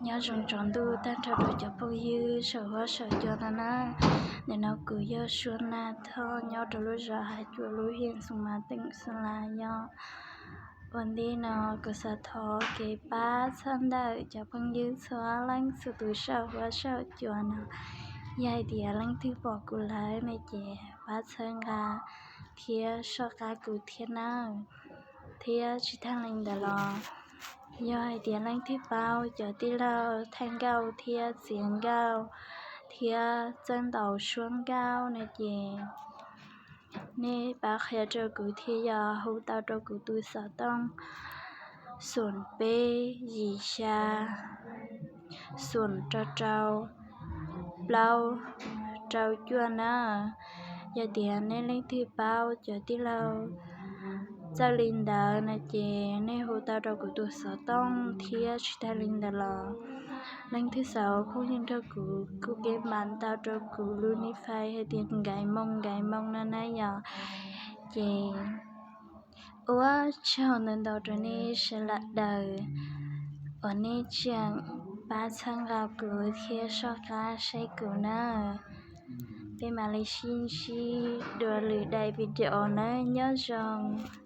Nyob zoo tsaus ntuj tag nrho rau cov phooj ywg saum huab saum cua no na. Nim no kuv yog Suab Naj Thoj nyob rau lub zos Hav Cuam lub hiam Xoo Mas Teem Xeem Las yog. Ua ntej no kuv xav thov kev pab txhawb ntawm cov phooj ywg txhua leej txhua tus saum huab saum cua no. Yog hais tias leej twg pom kuv lawm no ces pab txhawb nqa thiab soj qab kuv thiab nawb. Thiab tsis tag li ntawd los yog hais tias leej twg paub cov tij laug Thaij Nkauj thiab Txiav Nkauj thiab Txawj Ntaus Suab Nkauj no ces nej pab qhia rau kuv thiab yog hu tau rau kuv tus xov tooj xoom peb yim xya xoom rau rau plaub rau cuaj na. Yog tias nej leej twg paub cov tij laug txawj li ntawd no ces nej hu tau rau kuv tus xov tooj thiab tsis tag li ntawd los leej twg xav ua phooj ywg nrog kuv kuj kev mam tau rau kuv lub nij fais hais tias Nkaiv Moo Nkaiv Moo no na yom. Ces ua tsaug ntau ntau rau nej sawv daws uas nej tseem pab txhawb nqa kuv thiab soj qab saib kuv na. Peb mam li sib ntsib dua lwm daim video nawb, nyob zoo.